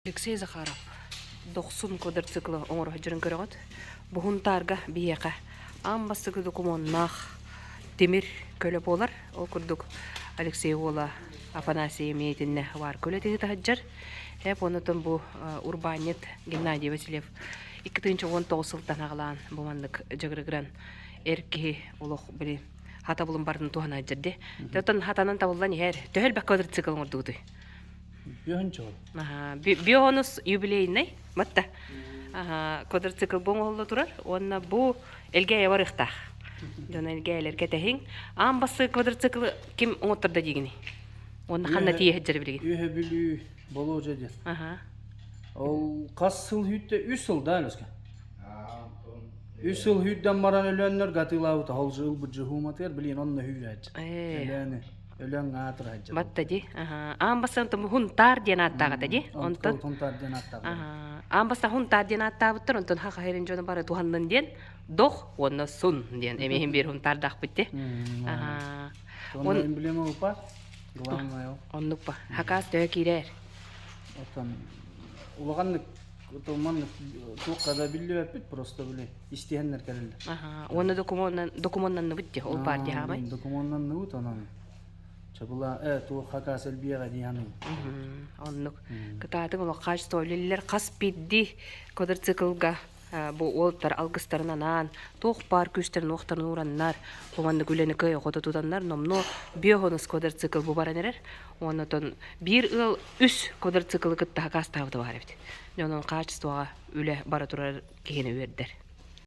Алексей Захаров дохсун квадроциклы оҥоро сылдьарын көрөҕүт. Бу Һунтаарга биһиэхэ аан бастакы докумуоннаах тимир көлө буолар. Ол курдук Алексей уола Афанасий эмиэ итиннэ варка үлэтин ыыта сылдьар. Эп оннотон бу урбаанньыт Геннадий Васильев 2019 сылтан аҕалаан бу маннык дьагырыгыран эр киһи олох били хатабылын барытын туһана сылдьар дии. Оттон хатанан табыллан иһэр. Төһө элбэх квадроцикл оҥордугутуй? Бүөһүн чоҕул. Биоһонус юбилейный батта. Квадроцикл бу оҥоһулла турар уонна бу Элгээйэ барыахтаах. Дьон Элгээйэлэргэ тэһиҥ. Аан бастакы квадроциклы ким оҥоттордо диигиний? Уонна ханна тиийэ сылдьар билигин? Үөһэ Бүлүү Болуодьа диэн. Ол хас сыл хүүттэ? Үс сыл да Алеска? Үс сыл хүүттэн баран өлөөннөр гатыылаабыта. Ол жыл бу жыһууматыгар билигин онно хүүрээччи. Өлөөнү. Өлөөн аатыра сылдьар. Батта ди. Аан бастаан Хунтаар диэн ааттаах этэ ди. Онтон Хунтаар диэн ааттаах. Аан бастаан Хунтаар диэн ааттаабыттар, онтон хаха хэрин дьоно бары туһаннын диэн дох уонна сун диэн эмиһин биир хунтаардаахпыт ди. Онно эмблема упа, главное. Оннук ба. Хакаас төһө киирэр? Оттон улаганнык маннык туохха да биллибэппит, просто били истиһэннэр кэлэллэр. Уонна докумуоннанныбыт дии, ол баар дии хаамай. Докумуоннанныбыт онон чабыла туох хакаас элбиэҕэ дии ханый. Оннук. Кытаатыҥ олох качество үлэлилэр хас биирдии квадроциклга бу уолтар алгыстарын анаан, туох баар күүстэрин уохтарын уураннар, куманнык үлэни кыайа хото тутаннар, номнуо биохонус квадроцикл бу баран эрэр. Оннотон биир ыал үс квадроциклы кытта хакаастаабыта баар эбит. Дьонун качествоҕа үлэ бара турар киһини үөрдэр.